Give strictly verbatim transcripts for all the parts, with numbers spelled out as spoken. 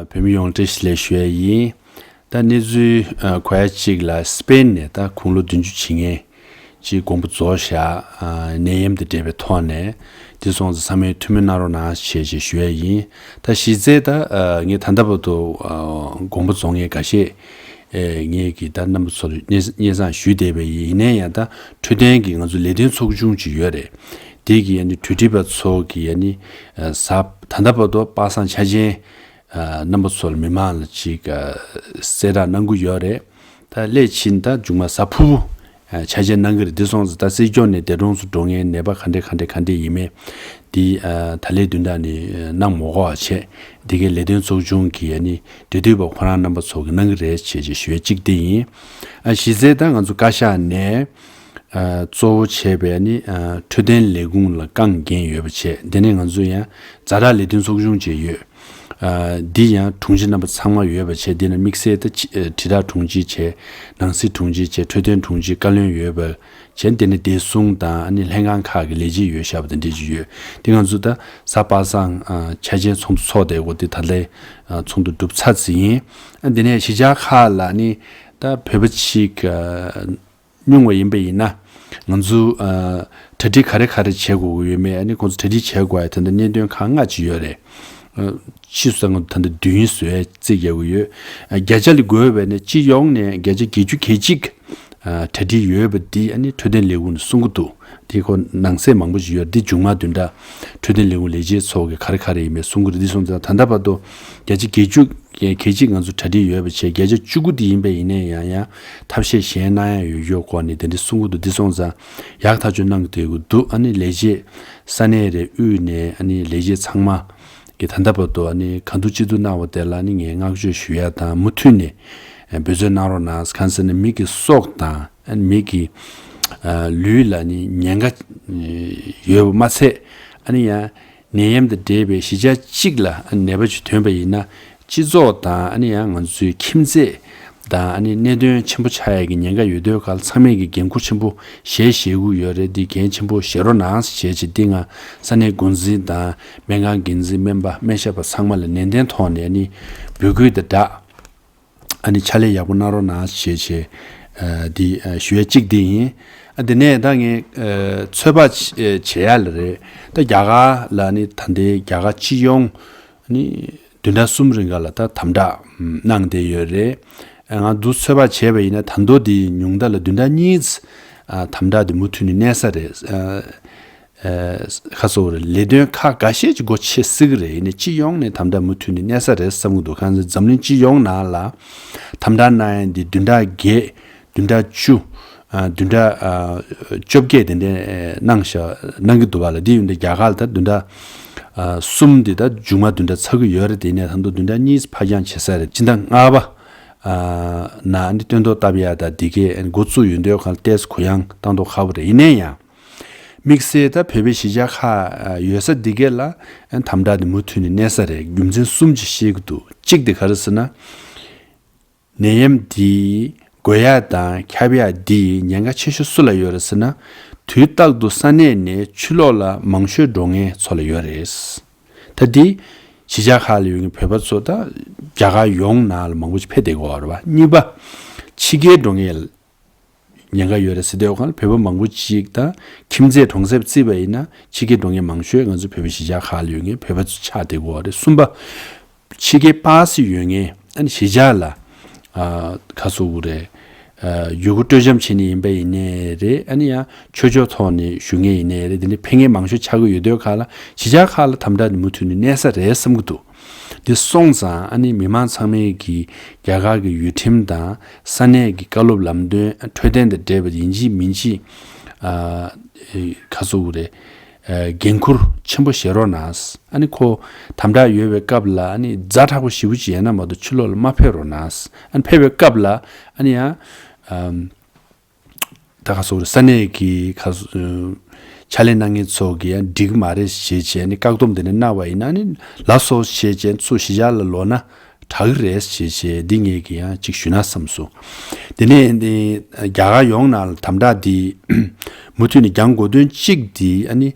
བོད་མི་ཡོངས་བཀྲ་ཤིས་བདེ་ལེགས་ཞུ་ཡ་ཡིན། ད་གནས་ཚུལ་ཨ་གོ་ཡ་གཅིག་ལ། སི་པེན་ནས་ད་དགུང་ལོ་བདུན་ཅུ་ཇི་ལྔའི་ཅིག་དགོངས་པ་རྫོགས་བཞག་ཨ་ནད་ཡམས་དང་འབྲེལ་བའི་ཐོག་ནས། དེ་སོང་ཙང་ཚང་མས་ཐུགས་སྨོན་གནང་རོགས་གནང་ཞེས་ཞེས་ཞུ་ཡ་ཡིན། ད་གཞི་རྩའི་ད་ཨ་ངས་ད་ལྟ་བར་དུ་ཨ་དགོངས་པ་རྫོགས་མཁན་འགའ་ཤས་ཨེ་ངས་ཀྱིས་ད་རྣམ་པ་ཚོར་སྙན་སྙན་སེང་ཞུས་བསྡད་པ་ཡིན། ཡིན་ན་ཡང་ད་འཕྲོད་བསྟེན་གྱི་ང་ཚོ་ལས་དོན་ཚོགས་ཆུང་ཅིག་ཡོད་རེད། དེ་གི་ཨ་ནི་གྲོས་སྒྲིག་པ་ཚོ་གི་ཨ་ནི་ཨ་གཟའ་ད་ལྟ་བར་དུ་པ་སངས་འཆར་ཅན་ཨ་རྣམ་པ་ཚོ་ལ་མི་མང་ལ་ཅིག་ཨ་གསལ་བསྒྲགས་གནང་གི་ཡོད་རེད། ད་སླད་ཕྱིན་ད་མཇུག་མ་གཟའ་ཕུར་བུ་ཨ་འཆར་ཅན་གནང་གི་རེད། འདི་སོང་ཙང་ད་སྲིད་སྐྱོང་ནས་འདས་གྲོངས་སུ་འགྲོ་མཁན་ནད་པ་ག་འདྲས་ག་འདྲས་ག་འདྲས་ཡིན་མིན་འདི་ཨ་ད་ལན་བདུན་ཕྲག་ནས་གནང་མ་དགོས་པ་བྱས། འདི་གའི་ལས་དོན་ཚོགས་ཆུང་གི་ཨ་ནི་འབྲེལ་མཐུད་པ་ཁོ་རང་རྣམ་པ་ཚོ་གིས་གནང་གི་རེད་ཅེས་ཅེས་ཞུ་ཡ་གཅིག་དེ་ཡིན། ཨ་གཞི་རྩའི་ད་ང་ཚོ་བཀའ་ཤག་ནས་ཨ་གཙོ་བོ་བྱས་པའི་ཨ་ནི་ཨ་འཕྲོད་བསྟེན་ལས་ཁུངས་ལ་རྐང་འགན་ཡོད་པ་བྱས། དེ་ནས་ང་ཚོ་ཡང་ཛ་དྲག་ལས་དོན་ཚོགས་ཆུང་བཅས་ཡོད། ཨ་འདི་ཡང་དྲུང་ཆེ་རྣམ་པ་ཚང་མ་ཡོད་པ་བྱས། འདི་ནས་དམིགས་བསལ་ད་ཕྱི་ཨ་དྲིལ་བསྒྲགས་དྲུང་ཆེ་བྱས། ནང་སྲིད་དྲུང་ཆེ་བྱས། འཕྲོད་བསྟེན་དྲུང་ཆེ། བཀའ་བློན་ཡོད་པ་བྱས། དེ་ནས་བདེ་སྲུང་དང་ཨ་ནི་ལྷན་ཁང་ཁག་གི་ལས་བྱེད་ཡོད་ཤག་པ་དེ་འདྲས་ཅིག་ཡོད། དེ་ང་ཚོ་ད་གཟའ་པ་སངས་ཨ་འཆར་ཅན་ཚོགས་འདུ་ཚོགས་བསྡད་ཡོད། དེ་ད་ལན་ཨ་ཚོགས་འདུ་གྲུབ་ཚར་ཙམ་ཡིན། ཨ་འདི་ནས་གཞིས་ཆགས་ཁག་ལ་ནི་ད་བོད་པ་ཅིག་ཨ་སྙུང་བ་ཡིན་པ་ཡིན་ན། ང་ཚོ་ཨ་གྲ་སྒྲིག་ག་རེ་ག་རེ་བྱེད་དགོས་ཀྱི་ཡོད་མེད། ཨ་ནི་ཁོང་ཚོ་གྲ་སྒྲིག་བྱེད་དགོས་ཡ་ད་ལྟ་གནད་དོན་ཁག་ལྔ་ཅིག་ཡོད་རེད། ཨ་ཕྱིས་སུ་ད་ང་ཚོ་ད་ལྟ་བསྡུས་ཡིག་བཟོ་ཡ་རྩིས་རྒྱག་གི་ཡོད། ཨ་བརྒྱ་ཆ་ལ་བགོས་པ་ཡིན་ན་སྤྱི་ཡོངས་ནས་བརྒྱ་ཆ་བརྒྱད་ཅུ་གྱ་གཅིག་ཨ་གྲ་སྒྲིག་ཡོད་པ་འདི་ཨ་ནི་འཕྲོད་བསྟེན་ལས་ཁུངས་ནས་གསུང་གི་འདུག་དེ་ཁོ་ནང་གསེས་མང་པོ་ཞིག་ཡོད་རེད། འདི་མཇུག་མ་བདུན་ཕྲག་འཕྲོད་བསྟེན་ལས་ཁུངས་ལས་བྱེད་ཚོ་གིས་ག་རེ་ག་རེ་ཡིན་མིན་གསུང་གི་རེད། འདི་སོང་ཙང་ད་ལྟ་བར་དུ་བརྒྱ་ཆ་བརྒྱད་ཅུ་གྱ་གཅིག་ང་ཚོ་གྲ་སྒྲིག་ཡོད་པ་བྱས། བརྒྱ་ཆ་བཅུ་དགུ་དེ་ཡིན་པ་ཡིན་ན་ཡང་ཡང་ཐབས་ཤེས་གཞན་གནང་ཡ་ཡོད་ཡོད་སྐོར་ནས་དེ་འདྲ་གསུང་གི་འདུག་འདི་སོང་ཙང་ཡག་ཐག་ཆོད་གནང་གི་འདུག་ཨ་ནི་ལས་བྱེད་ས་གནས་རེ་དབུས་ནས་ཨ་ནི་ལས་བྱེད་ཚང་མ་གི་ད་ལྟ་བར་དུ་ཨ་ནི་ག་འདུག་ཅི་འདུག་གནང་བ་དེ་ལ་ཨ་ནི་ངས་བསྔགས་བརྗོད་ཞུ་ཡ་དང་། མུ་མཐུད་ནས་འབད་བརྩོན་གནང་རོགས་གནང་། གང་ཟེར་ན་མི་གི་སྲོག་དང་ཨ་ནི་མི་གི་ཨ་ལུས་ལ་ནི་ཉེན་ཁ་ཡོད་པ་མ་ཚད། ཨ་ནི་ཡང་ནད་ཡམས་དང་འབྲེལ་བའི་གཞིས་ཆགས་གཅིག་ལ་ཨ་ནི་ནད་པ་ཅིག་ཐོན་པ་ཡིན་ན། སྤྱི་ཚོགས་དང་ཨ་ནི་ཡང་ང་ཚོའི་ཁྱིམ་མཚེས་དང་ཨ་ནི་གནད་དོན་ཆེན་པོ་ཆགས་ཡ་གི་ཉེན་ཁ་ཡོད་དུས་ག་ལ་ཚང་མས་ཀྱི་འགན་འཁུར་ཆེན་པོ་བཞེས་བཞེས་དགོས་ཡོད་རེད། འདི་འགན་ཆེན་པོ་བཞེས་རོགས་གནང་ཞེས་བྱས། འདི་ང་ས་གནས་འགོ་འཛིན་དང་སྨན་ཁང་འགན་འཛིན། སྨན་པ་སྨན་ཞབས་པ་ཚང་མ་ལ་ནན་ཏན་ཐོག་ནས་ཨ་ནི་འབོད་སྐུལ་དང་སྦྲགས། ཨ་ནི་ཕྱག་ལས་ཡག་པོ་གནང་རོགས་གནང་ཞེས་བྱས། ཨ་འདི་ཨ་ཞུ་ཡ་གཅིག་འདི་ཡིན། ཨ་དེ་ནས་ད་ངས་ཨ་ཚོད་དཔག་བྱེད་ཡ་ལ་རེད། ད་རྒྱ་གར་ལ་ནི་ད་ལྟའི་རྒྱ་གར་སྤྱི་ཡོངས་ནི་བདུན་ཕྲག་གསུམ་རིང་ག་ལ་ད་དམ་དྲག་གནང་བསྡད་ཡོད་རེད། ཨ་ང་འདུག་ཚོད་དཔག་བྱས་པ་ཡིན་ན་ད་དུང་འདི་ཉུང་མཐའ་ལ་བདུན་ཕྲག་གཉིས་ཨ་དམ་དྲག་འདི་མུ་མཐུད་ནས་གནས་ས་རེད། ཨ་ཨ་ཁ་སོ་རེ་ལས་དོན་ཁག་འགའ་ཤས་ཀྱི་སྒོ་ཕྱེ་སྲིད་ཀྱི་རེད། ཡིན་ནའི་སྤྱི་ཡོངས་ནས་དམ་དྲག་མུ་མཐུད་ནས་གནས་ས་རེད་བསམ་གྱི་འདུག་གང་ཟེར་འཛམ་གླིང་སྤྱི་ཡོངས་ནང་ལ་དམ་དྲག་གནང་ཡ་འདི་བདུན་ཕྲག་བརྒྱད། བདུན་ཕྲག་བཅུ། ཨ་བདུན་ཕྲག་ཨ་བཅོ་བརྒྱད་དེ་འདྲ་ཨེ་གནང་ཤག་གནང་གི་འདུག་པ་ལ། འདི་ཡིན་དུས་རྒྱ་གར་ལ་ད་བདུན་ཕྲག་ཨ་གསུམ་འདི་ད་མཇུག་མ་བདུན་ཕྲག་ཚར་གི་ཡོད་རེད། དེ་ནས་ད་དུང་བདུན་ཕྲག་གཉིས་ཕར་འགྱངས་བྱེད་ས་རེད། སྤྱི་ཟླ་ལྔ་པ་ཨ་ནང་འདི་སྟོན་ཐོག་བཏབ་ཡ་ད་འདི་གའི་འགོ་བཙུགས་ཡོང་དུས་གང་ལ་ཏོག་ཙམ་གུ་ཡངས་བཏང་མདོག་ཁ་པོ་རེད། ཡིན་ནའི་ཡང་དམིགས་བསལ་ད་བོད་པའི་གཞིས་ཆགས་ཁག་ཡོད་ས་འདི་གས་ལ་དམ་དྲག་འདི་མུ་མཐུད་ནས་གནས་ས་རེད། རྒྱུ་མཚན་གསུམ་ཅིག་བཤད་ཀྱི་འདུག་གཅིག་དེ་ག་རེ་ཟེར་ན། ནད་ཡམས་འདི་འགོས་ཡ་དང་ཁྱབ་ཡ་འདི་ཉེན་ཁ་ཆེ་ཤོས་སུ་ལ་ཡོད་རེད་ཟེར་ན། དུས་རྟག་ཏུ་ས་གནས་ནས་ཕྱི་ལོགས་ལ་མང་ཤོས་འགྲོ་མཁན་ཚོ་ལ་ཡོད་རེད། ད་འདི་གཞིས་ཆགས་ཁག་ལ་ཡོད་མཁན་བོད་པ་ཚོ་ད་རྒྱ་གར་ཡོངས་ནང་ལ་མང་པོ་ཞིག་ཕེབས་བསྡད་ཀྱི་ཡོད་རེད་པ། གཉིས་པ། ཕྱི་རྒྱལ་འགྲོ་མཁན་ཉེན་ཁ་ཡོད་རེད་ཟེར་དུས་གང་ལ་བོད་པ་མང་པོ་ཅིག་དང་ཁྱིམ་མཚེས་གྲོང་གསེབ་བརྩིས་པ་ཡིན་ན་ཕྱི་རྒྱལ་འགྲོ་མཁན་མང་ཤོས་ང་ཚོ་བོད་པའི་གཞིས་ཆགས་ཁག་ལ་ཡོད་མཁན་བོད་པ་ཚོ་ཆགས་བསྡད་ཀྱི་ཡོད་རེད། གསུམ་པ། ཕྱི་རྒྱལ་པ་སེ་ཡོད་མཁན་ཨ་ནི་གཞིས་ཆགས་ལ་ཨ་ཁ་སོ་བོ་རེད། ཨ་ཡུལ་སྐོར་སྤྲོ་འཆམ་བྱེད་ནི་ཡིན་པ་ཡིན་ནའི་རེད། ཨ་ནི་ཡང་ཆོས་ཕྱོགས་ཐོག་ནས་བཞུགས་མཁན་ཡིན་ནའི་རེད། དེ་ནི་ཕེབས་མཁན་མང་ཤོས་ཆགས་ཀྱི་ཡོད་དུས་གང་ལ་གཞིས་ཆགས་ཁག་ལ་དམ་དྲག་འདི་མུ་མཐུད་ནས་གནས་ས་རེད་བསམ་གྱི་འདུག་འདི་སོང་ཙང་ཨ་ནི་མི་མང་ཚང་མས་ཀྱི་རྒྱ་གར་གྱི་ཡུལ་ཁྲིམས་དང་ས་གནས་ཀྱི་བཀའ་སློབ་ལམ་སྟོན་འཕྲོད་བསྟེན་དང་འབྲེལ་བའི་ཡིན་གཅིག་མིན་གཅིག་ཨ་ཁ་སོ་བོ་རེད། ཨ་འགན་འཁུར་ཆེན་པོ་བཞེས་རོགས་གནང་། ཨ་ནི་ཁོ་དམ་དྲག་ཡོད་པའི་སྐབས་ལ་ཨ་ནི་ཛ་དྲག་པོ་ཞེ་པོ་ཅིག་ཡིན་ན་མ་གཏོགས་ཕྱི་ལོགས་ལ་མ་ཕེབས་རོགས་གནང་། ཨ་ནི་ཕེབས་པའི་སྐབས་ལ་ཨ་ནི་ཡང་ཨམ་ད་ག་སོ་ས་གནས་ཀྱི་ག་སོ་ཕྱག་ལས་གནང་མཁན་ཚོ་གིས་ཡང་འགྲིག་གི་མ་རེད་ཞེས་བྱས་ནས་བཀག་སྡོམ་དེ་འདྲ་གནང་བ་ཡིན་ན་ཨ་ནི་ལགས་སོ་ཞེས་བྱས་ཚུར་གཞིས་ཆགས་ལ་ལོག་ན། དྲག་གི་རེད་ཞེས་བྱས་འདི་ངས་ཀྱི་ཡང་གཅིག་ཞུས་ན་བསམ་སོང་། དེ་ནས་འདི་རྒྱ་གར་ཡོངས་ནང་ལ་དམ་དྲག་འདི་མུ་མཐུད་ནས་རྒྱང་གོ་དོན་གཅིག་འདི་ཨ་ནི་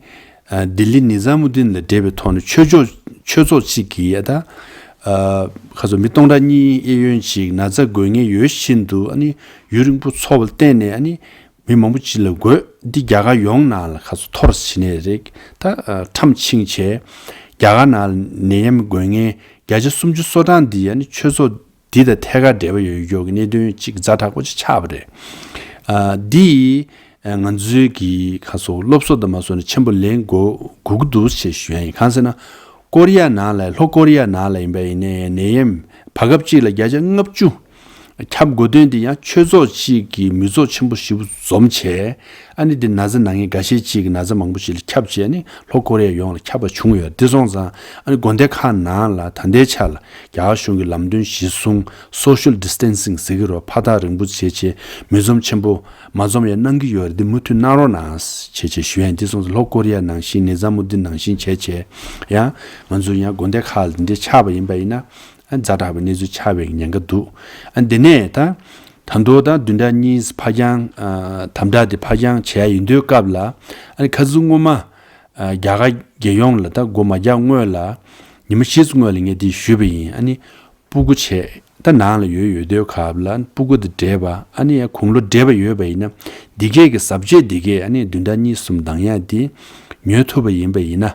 ལྡི་ལི་ནི་ཛ་མུ་དིན་ལ་འབྲེལ་བའི་ཐོག་ནས་ཆོས་ཕྱོགས་ཆོས་ཚོགས་གཅིག་གིས་ཨ་ད་ ཨ་ཁ་སོ་མི་སྟོང་ཕྲག་གཉིས་གཡས་གཡོན་ཅིག་ན་ཚ་འགོས་མཁན་ཡོད་བཞིན་དུ། ཨ་ནི་ཡུན་རིང་པོ་འཚོ་བ་བརྟེན་ནས། ཨ་ནི་མི་མང་པོ་ཅིག་ལ་འགོས། འདི་རྒྱ་གར་ཡོངས་ནང་ལ་ཁ་སོ་འཐོར་ཕྱིན་ནས་རེད། ད་ཨ་ཁྲམ་ཕྱིན་བྱས་རྒྱ་གར་ནང་ལ་ནད་ཡམས་འགོས་མཁན་བརྒྱ་ཆ་སུམ་ཅུ་སོ་གྲངས་འདི། ཨ་ནི་ཆོས་ཚོགས་འདི་དང་ཐད་ཀར་འབྲེལ་བ་ཡོད་ཡོད་ཀྱི་གནད་དོན་གཅིག་ཛ་དྲག་པོ་ཅིག་ཆགས་པ་རེད། ཨ་འདི་ཨ་ང་ཚོའི་གི་ཁ་སོ་སློབ་གསོ་དང་མ་སོ་ནས་ཆེན་པོ་ལེན་དགོས་དགོས་ཀྱི་འདུག་ཅེས་ཞུ་ཡ་ཡིན། གང་ཟེར་ན། ཀོ་རི་ཡ་ནང་ལ། ལྷོ་ཀོ་རི་ཡ་ནང་ལ་ཡིན་པ་ཡིན་ནའི་ནད་ཡམས་བར་སྐབས་གཅིག་ལ་བརྒྱ་ཆ་ལྔ་བཅུ་ཁྱབ་དགོས་དོན་འདི་ཡང་ཆོས་ཚོགས་གཅིག་གི་མི་ཚོགས་ཆེན་པོ་ཞེ་པོ་འཛོམས་བྱས། ཨ་ནི་འདི་ན་ཚ་ན་མཁན་འགའ་ཤས་གཅིག་གི་ན་ཚ་མང་པོ་ཞིག་ལ་ཁྱབ་བྱས་ནས་ལྷོ་ཀོ་རི་ཡ་ཡོངས་ལ་ཁྱབ་པ་བྱུང་ཡོད། དེ་སོང་ཙང་ཨ་ནི་དགོན་སྡེ་ཁག་ནང་ལ་ད་ལྟའི་ཆ་ལ་རྒྱ་གར་གཞུང་གི་ལམ་སྟོན་གཞིར་བཟུང་social distancing་ཟེར་གྱི་རེད། ཕར་ཐག་རིང་པོ་བྱས་བྱས་མི་འཛོམས་ཆེན་པོ་མ་འཛོམས་ཡ་གནང་གི་ཡོད་རེད། འདི་མུ་མཐུད་གནང་རོགས་གནང་ཞེས་བྱས་ཞུ་ཡ་ཡིན། འདི་སོང་ཙང་ལྷོ་ཀོ་རི་ཡ་ནང་བཞིན་ནེ་ཙ་མུ་དིན་ནང་བཞིན་བྱས་བྱས་ཡང་ང་ཚོ་ཡང་དགོན་སྡེ་ཁག་ལ་འདི་འདྲའི་ཆགས་པ་ཡིན་པ་ཡིན་ན། ཨ་ཛ་དྲག་པའི་གནས་ཚུལ་ཆགས་པའི་ཉེན་ཁ་འདུག་ཨ་འདི་ནས་ད་ད་དུང་ད་བདུན་ཕྲག་གཉིས་ཕར་འགྱངས། ཨ་དམ་དྲག་འདི་ཕར་འགྱངས་བྱས་ཡ་ཡིན་དུས་སྐབས་ལ། ཨ་ནི་ཁ་སང་སྔོན་མ་ཨ་རྒྱ་གར་རྒྱལ་ཡོངས་ལ་ད་སྒོ་མ་རྒྱག་སྔོན་ལ་ཉི་མ་བཞི་ཙམ་སྔོན་ལ་ངས་འདི་ཞུས་པ་ཡིན། ཨ་ནི་སྤུ་གུ་བྱས་ད་ནང་ལ་ཡོད་ཡོད་དུས་སྐབས་ལ་སྤུ་གུ་དང་འབྲེལ་བ། ཨ་ནི་ཡང་དགུང་ལོ་བགྲེས་པ་ཡོད་པ་ཡིན་ན་འདི་གས་ཀྱི་གཟབ་བྱེད་འདི་གས་ཨ་ནི་བདུན་ཕྲག་གཉིས་གསུམ་འདང་ཡ་འདི་ཉོ་ཐུབ་པ་ཡིན་པ་ཡིན་ན།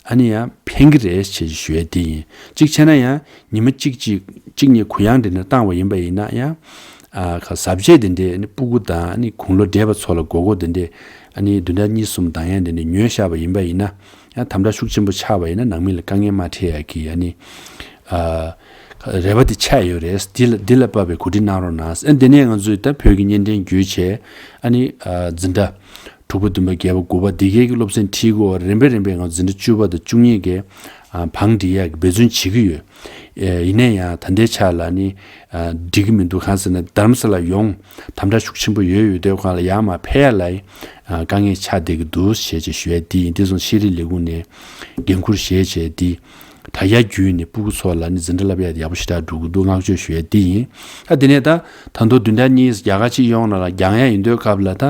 ཨ་ནི་ཡང་ཕན་གྱི་རེད་ཅེས་ཞུ་ཡ་འདི་ཡིན། གཅིག་བྱས་ན་ཡང་ཉི་མ་གཅིག་གཅིག་གཅིག་གཉིས་གུ་ཡངས་འདི་འདྲ་བཏང་བ་ཡིན་པ་ཡིན་ན་ཡང་། ཨ་ཁ་གཟབ་བྱེད་འདི་འདྲས་ཨ་ནི་སྤུ་གུ་དང་ཨ་ནི་དགུང་ལོ་བགྲེས་པ་ཚོ་ལ་དགོས་མཁོ་འདི་འདྲས། ཨ་ནི་བདུན་ཕྲག་གཉིས་གསུམ་འདང་ཡ་འདི་འདྲས་ཉོས་བཞག་པ་ཡིན་པ་ཡིན་ན། ཡང་དམ་དྲག་ཤུགས་ཆེན་པོ་ཆགས་པ་ཡིན་ན་ནང་མི་ལ་དཀའ་ངལ་མ་འཕྲད་ཡ་གི་ཨ་ནི་ཨ་རེ་བ་འདི་ཆགས་ཡོད་རེད། འདི་ལ་འདི་ལ་དཔག་པའི་གོ་སྒྲིག་གནང་རོགས་གནང་། ཨ་འདི་ནས་ང་ཚོས་ད་བོད་ཀྱི་བརྙན་འཕྲིན་བརྒྱུད་བྱས་ཨ་ནི་ཨ་འཛིན་གྲྭ་དྲུག་པ་བདུན་པ་བརྒྱད་པ་དགུ་པ་འདི་གའི་གི་སློབ་ཚན་ཁྲིད་དགོས་པ་རིམ་པས་རིམ་པས་ང་ཚོ་འཛིན་གྲྭ་བཅུ་པ་དང་བཅུ་གཉིས་ཀའི་ཨ་བང་སྒྲིག་ཡག་གི་འབད་བརྩོན་བྱེད་ཀྱི་ཡོད། ཨེ་ཡིན་ནའི་ཡང་ད་ལྟའི་ཆ་ལ་ནི་ཨ་འགྲིག་གི་མི་འདུག་གང་ཟེར་ན་རྡ་རམ་ས་ལ་ཡོང་དམ་དྲག་ཤུགས་ཆེན་པོ་ཡོད་ཡོད་དུས་སྒང་ལ་ཡར་མར་ཕེབས་ཡ་ལ་ཨ་དཀའ་ངལ་ཆགས་བསྡད་ཀྱི་འདུག་ཞེས་ཅིག་ཞུ་ཡ་འདི་ཡིན། དེ་སོང་ཤེས་རིག་ལས་ཁུངས་ནས་འགན་འཁུར་བཞེས་བྱས་འདི་དྲ་རྒྱ་བརྒྱུད་ནས་སྤུ་གུ་ཚོ་ལ་ནི་འཛིན་གྲྭ་བསླབ་ཡ་ཡག་པོ་ཞེ་དྲག་འགྲོ་གི་འདུག་བསྔགས་བརྗོད་ཞུ་ཡ་འདི་ཡིན། ཨ་དེ་ནས་ད་ད་དུང་བདུན་ཕྲག་གཉིས་རྒྱ་གར་སྤྱི་ཡོངས་ནང་ལ་འགྱངས་ཡ་ཡིན་དུས་སྐབས་ལ་ད་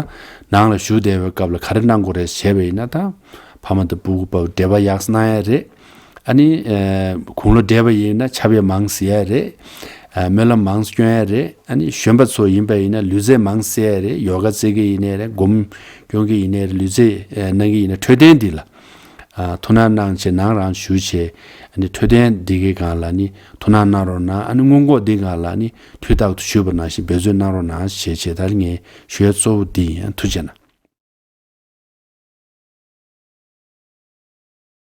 ནང་ལ་བཞུགས་བསྡད་པའི་སྐབས་ལ་ག་རེ་གནང་དགོས་རེད་ཞེས་པ་ཡིན་ན། ད་ཕ་མ་དང་སྤུ་གུ་བར་འབྲེལ་བ་ཡག་ས་གནང་ཡ་རེད། ཨ་ནི་ཨ་དགུང་ལོ་བགྲེས་པ་ཡིན་ན་ཆབ་ཡ་མང་ཟེར་ཡ་རེད། ཨ་སྨོན་ལམ་མང་སྐྱོན་ཡ་རེད། ཨ་ནི་གཞོན་པ་ཚོ་ཡིན་པ་ཡིན་ན་ལུས་རྩལ་མང་རྩེ་ཡ་རེད། ཡོ་ག་རྩེ་གི་ཡིན་ནའི་རེད། སྒོམ་སྐྱོན་གི་ཡིན་ནའི་རེད། ལུས་རྩལ་ཨ་གནང་གི་ཡིན་ན་འཕྲོད་བསྟེན་འདི་ལ་ཨ་ཐུགས་སྣང་གནང་བྱས་ནང་རང་བཞུགས་བྱས། ཨ་ནི་འཕྲོད་བསྟེན་འདི་གའི་སྒང་ལ་ནི་ཐུགས་སྣང་གནང་རོགས་གནང་། ཨ་ནི་སྔོན་འགོག་འདི་སྒང་ལ་ནི་དུས་རྟག་ཏུ་ཞུས་པ་ནང་བཞིན་འབད་བརྩོན་གནང་རོགས་གནང་ཞེས་བྱས་ད་ངས་ཞུ་ཡ་གཙོ་བོ་འདི་ཡིན། ཐུགས་རྗེ་གནང་།